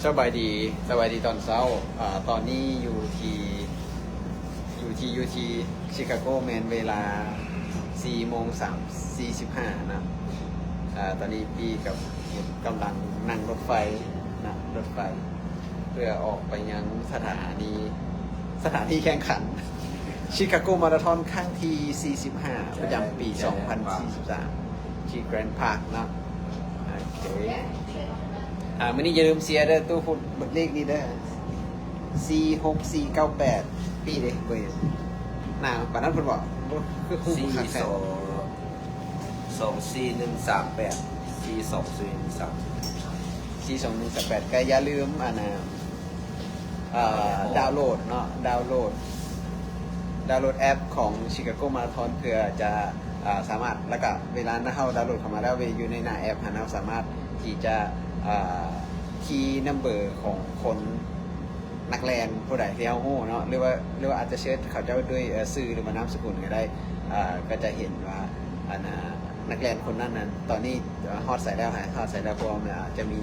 ສະບາຍດີ ສະບາຍດີຕອນເຊົ້າ. ອາ ຕອນນີ້ຢູ່ທີ່ ຢູ່ທີ່ ຢູ່ທີ່ຊິຄາໂກ ແມ່ນເວລາສີ່ໂມງສາມ ສີ່ສິບຫ້ານະ. ອາ ຕອນນີ້ປີ້ກັບບຸດກຳລັງນັ່ງລົດໄຟນະ ລົດໄຟ ເພື່ອອອກໄປຍັງສະຖານີ ສະຖານີແຂ່ງຂັນຊິຄາໂກມາລາທອນຄັ້ງທີສີ່ສິບຫ້າ ປະຈຳປີສອງພັນສີ່ສິບສາມ ທີ່ Grant Park ເນາະ. ໂອເຄ ອາ ມື້ນີ້ຢ່າລືມເຊຍເດີ ຕູ້ພຸດເລກນີ້ເດີ ສີ່ຫົກສີ່ເກົ້າແປດ ປີ້ເດ້ ເບີ ໜ້າປານນັ້ນພຸ້ນບໍ? ຄື ຄື ຄື ສອງ ສອງສີ່ໜຶ່ງສາມແປດ ສີ່ສອງສີ່ໜຶ່ງສາມ ສີ່ສອງໜຶ່ງສາມແປດ ກໍຢ່າລືມ ອັນນ່າ ເອີ ດາວໂຫຼດເນາະ ດາວໂຫຼດ ດາວໂຫຼດແອັບຂອງຊິຄາໂກມາລາທອນ ເພື່ອຈະ ອາ ສາມາດ ແລ້ວກະເວລາເຮົາດາວໂຫຼດເຂົ້າມາແລ້ວ ຢູ່ໃນໜ້າແອັບຫັ້ນ ເຮົາສາມາດທີ່ຈະ ອາ ຄີນຳເບີຂອງຄົນ ນັກແລ່ນຜູ້ໃດທີ່ເຮົາຮູ້ເນາະ ຫຼືວ່າ ຫຼືວ່າອາດຈະເສີດເຂົາເຈົ້າດ້ວຍ ເອີ ຊື່ ຫຼືວ່ານາມສະກຸນກໍໄດ້ ອາ ກໍຈະເຫັນວ່າ ອັນນ່າ ນັກແລ່ນຄົນນັ້ນນັ້ນ ຕອນນີ້ຮອດໃສແລ້ວ ຮອດໃສແລ້ວ ເພາະວ່າມັນອາດຈະມີ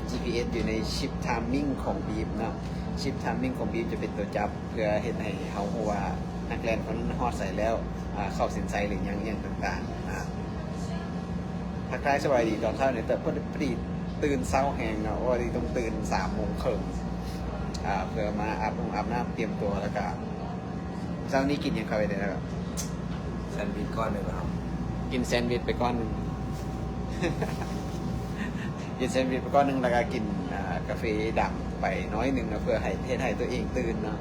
ຈີພີເອັສ ຢູ່ໃນຊິບທາມມິງຂອງບີບເນາະ. ຊິບທາມມິງຂອງບີບຈະເປັນຕົວຈັບ ເພື່ອເຮັດໃຫ້ເຮົາຮູ້ວ່ານັກແລ່ນຄົນນັ້ນຮອດໃສແລ້ວ ອາ ເຂົ້າເສັ້ນໄຊ ຫຼືຫຍັງ ຫຍັງຕ່າງໆ. ອາ ທັກທາຍສະບາຍດີຕອນເຊົ້ານີ້ ແຕ່ພໍດີຕື່ນເຊົ້າແຮງເນາະ ເພາະວ່າຕ້ອງຕື່ນສາມໂມງເຄິ່ງ ອາ ເພື່ອມາອາບນົງອາບນ້ຳ ຕຽມຕົວ ແລ້ວກະ ເຊົ້ານີ້ກິນຫຍັງເຂົ້າໄປແດ່? ແຊນວິດກ້ອນໜຶ່ງແລ້ວ ກິນແຊນວິດໄປກ້ອນໜຶ່ງ ກິນແຊນວິດໄປກ້ອນໜຶ່ງ ແລ້ວກໍກິນ ອາ ກາເຟດຳໄປໜ້ອຍໜຶ່ງເນາະ ເພື່ອໃຫ້ ເຮັດໃຫ້ຕົວເອງຕື່ນເນາະ.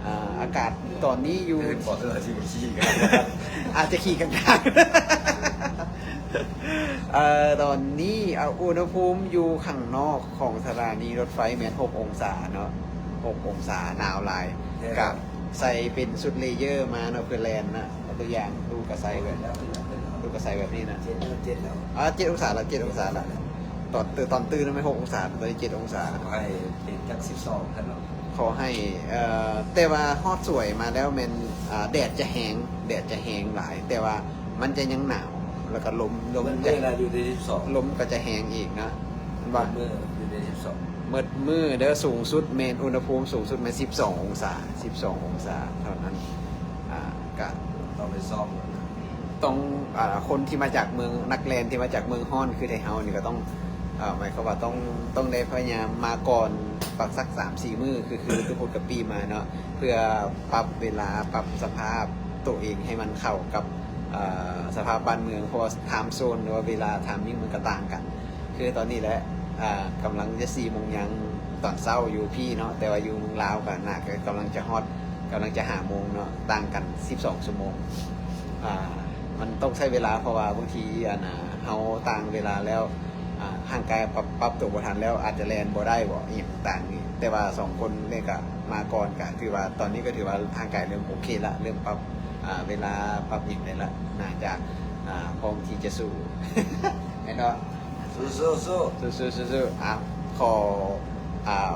ອາ ອາກາດຕອນນີ້ຢູ່ ຕື່ນບໍ່? ເອີ ຊິໄປຂີ່ກັນ ອາດຈະຂີ່ກັນ ເອີ ຕອນນີ້ ອາ ອຸນຫະພູມຢູ່ຂ້າງນອກຂອງສະຖານີລົດໄຟແມ່ນຫົກອົງສາເນາະ ຫົກອົງສາ ໜາວຫຼາຍ ແມ່ນ ກະ ໃສ່ເປັນຊຸດເລເຢີມາເນາະ ເພື່ອແລ່ນນະ. ຕົວຢ່າງ ລູກກະໃສ່ແບບ ລູກກະໃສ່ແບບນີ້ນະ ເຈັດ ເຈັດແລ້ວ ອາ ເຈັດອົງສາລະ ເຈັດອົງສາລະ. ຕອນ ຕອນຕື່ນແມ່ນຫົກອົງສາ ຕອນນີ້ເຈັດອົງສາ. ໃຫ້ເປັນຈັກສິບສອງຊັ້ນເນາະ ຂໍໃຫ້ ເອີ ແຕ່ວ່າຮອດສວຍມາແລ້ວແມ່ນ ອາ ແດດຈະແຮງ ແດດຈະແຮງຫຼາຍ ແຕ່ວ່າມັນຈະຍັງໜາວ ແລ້ວກະລົມ ລົມ ມື້ ຈະ ມື້ລະຢູ່ທີ່ສິບສອງ ລົມກໍຈະແຮງອີກນະ ແມ່ນບໍ່? ມື້ຢູ່ທີ່ສິບສອງ ໝົດມື້ເດີ ສູງສຸດແມ່ນ ອຸນຫະພູມສູງສຸດແມ່ນສິບສອງອົງສາ ສິບສອງອົງສາເທົ່ານັ້ນ. ອາ ກະ ຕ້ອງໄປຊ້ອມ ຕ້ອງ ອາ ຄົນທີ່ມາຈາກເມືອງ ນັກແລ່ນທີ່ມາຈາກເມືອງຮ້ອນຄືໄທເຮົານີ້ກໍຕ້ອງ ອາ ໝາຍຄວາມວ່າຕ້ອງ ຕ້ອງໄດ້ພະຍາຍາມມາກ່ອນ ປັກສັກສາມສີ່ມື້ ຄື ຄື ທຸກຄົນກໍປີ້ມາເນາະ ເພື່ອປັບເວລາ ປັບສະພາບໂຕເອງໃຫ້ມັນເຂົ້າກັບ ອາ ສະພາບບ້ານເມືອງ ເພາະວ່າທາມໂຊນ ຫຼືວ່າເວລາທາມມິງມັນກໍຕ່າງກັນ. ຄືຕອນນີ້ແຫຼະ ອາ ກຳລັງຈະສີ່ໂມງຫຍັງຕອນເຊົ້າຢູ່ພີ້ເນາະ ແຕ່ວ່າຢູ່ເມືອງລາວກໍໜ້າ ກໍກຳລັງຈະຮອດ ກຳລັງຈະຫ້າໂມງເນາະ ຕ່າງກັນສິບສອງຊົ່ວໂມງ. ອາ ມັນຕ້ອງໃຊ້ເວລາ ເພາະວ່າບາງທີ ອັນນ່າ ເຮົາຕ່າງເວລາແລ້ວ ອາ ຮ່າງກາຍປັບ ປັບຕົວບໍ່ທັນແລ້ວ ອາດຈະແລ່ນບໍ່ໄດ້ບໍ ອີ່ຫຍັງຕ່າງໆນີ້ ແຕ່ວ່າສອງຄົນນີ້ກະມາກ່ອນ ກະຖືວ່າ ຕອນນີ້ກໍຖືວ່າຮ່າງກາຍເລີ່ມໂອເຄລະ ເລີ່ມປັບ ອາ ເວລາ ປັບຫຍັງໄດ້ລະ ໜ້າຈະ ອາ ພ້ອມທີ່ຈະສູ້ ແມ່ນບໍ່? ສູ້ໆໆ ສູ້ໆໆ ອ່ະ ຂໍ ອ່າ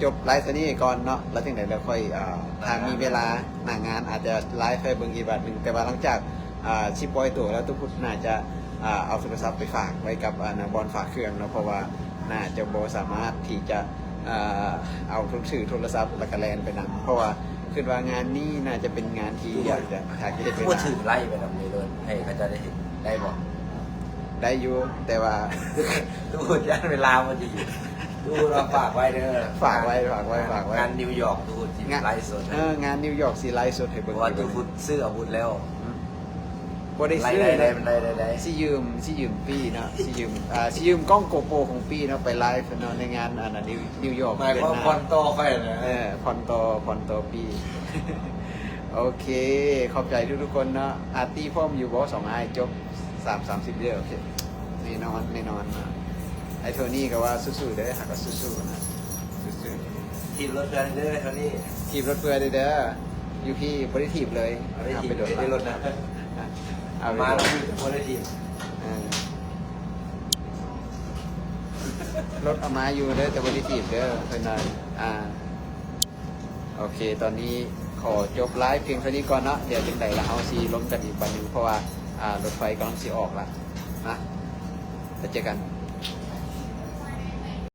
ຈົບໄລຟ໌ເທົ່ານີ້ກ່ອນເນາະ ແລ້ວຈັ່ງໃດແລ້ວຄ່ອຍ ອ່າ ຖ້າມີເວລາໜ້າງານອາດຈະໄລຟ໌ໃຫ້ເບິ່ງອີກບາດໜຶ່ງ ແຕ່ວ່າຫຼັງຈາກ ອ່າ ຊິປ່ອຍໂຕແລ້ວ ຕຸກພຸດໜ້າຈະ ອ່າ ເອົາໂທລະສັບໄປຝາກໄວ້ກັບ ອ່າ ບ່ອນຝາກເຄື່ອງເນາະ ເພາະວ່າໜ້າຈະບໍ່ສາມາດທີ່ຈະ ອ່າ ເອົາໂທລະສັບ ແລ້ວກະແລ່ນໄປນຳ ເພາະວ່າ ຄິດວ່າງານນີ້ໜ້າຈະເປັນງານທີ່ຢາກຈະ ຢາກຈະເຮັດເວລາ ຄືບໍ່ຖືກໄລ່ໄປນຳເລີຍໂລດ ໃຫ້ເຂົາເຈົ້າໄດ້ເຫັນ ໄດ້ບໍ່? ໄດ້ຢູ່ ແຕ່ວ່າ ຕູ້ພຸດຢ້ານເວລາບໍ່ດີ ຕູ້ພຸດວ່າຝາກໄວ້ເດີ ຝາກໄວ້ ຝາກໄວ້ ຝາກໄວ້ ງານນິວຢອກ ຕູ້ພຸດຊິໄລຟ໌ສົດ ເອີ ງານນິວຢອກຊິໄລຟ໌ສົດໃຫ້ເບິ່ງ ເພາະວ່າຕູ້ພຸດຊື້ອາວຸດແລ້ວ ອືມ ບໍ່ໄດ້ຊື້ ໄດ້ ໄດ້ ໄດ້ ໄດ້ ຊິຢືມ ຊິຢືມປີ້ເນາະ ຊິຢືມ ອ່າ ຊິຢືມກ້ອງໂກໂປຂອງປີ້ເນາະ ໄປໄລຟ໌ເນາະ ໃນງານ ອັນນັ້ນ ນິວ ນິວຢອກ ໝາຍຄວາມຜ່ອນຕໍ່ຂ້ອຍນະ ເອີ ຜ່ອນຕໍ່ ຜ່ອນຕໍ່ປີ້ ໂອເຄ ຂອບໃຈທຸກໆຄົນເນາະ ອາຕີພ້ອມຢູ່ບໍ່ ສອງອ້າຍ ຈົບ ສາມ ສາມສິບເດີ ໂອເຄ ແນ່ນອນ ແນ່ນອນເນາະ ໄອ້ໂທນີ້ກໍວ່າສູ້ໆເດີ ຫາກໍສູ້ໆນະ ສູ້ໆ ຖີບລົດເພື່ອນເດີ ໂທນີ້ ຖີບລົດເພື່ອນເດີ ຢູ່ພີ້ບໍ່ໄດ້ຖີບເລີຍ ບໍ່ໄດ້ຖີບ ເອົາໄປໂດນ ໃນລົດນະ ເອົາໄປ ມາ ໂດນ ແລ້ວຢູ່ ແຕ່ບໍ່ໄດ້ຖີບ ເອີ ລົດເອົາມາຢູ່ເດີ ແຕ່ບໍ່ໄດ້ຖີບເດີ ເພິ່ນວ່າ ອ່າ ໂອເຄ ຕອນນີ້ຂໍຈົບໄລຟ໌ພຽງເທົ່ານີ້ກ່ອນເນາະ ດຽວຈັ່ງໃດລະເຮົາຊິລົມກັນອີກບາດໜຶ່ງ ເພາະວ່າ ອ່າ ລົດໄຟກຳລັງຊິອອກລະນະ ໄປເຈີກັນ.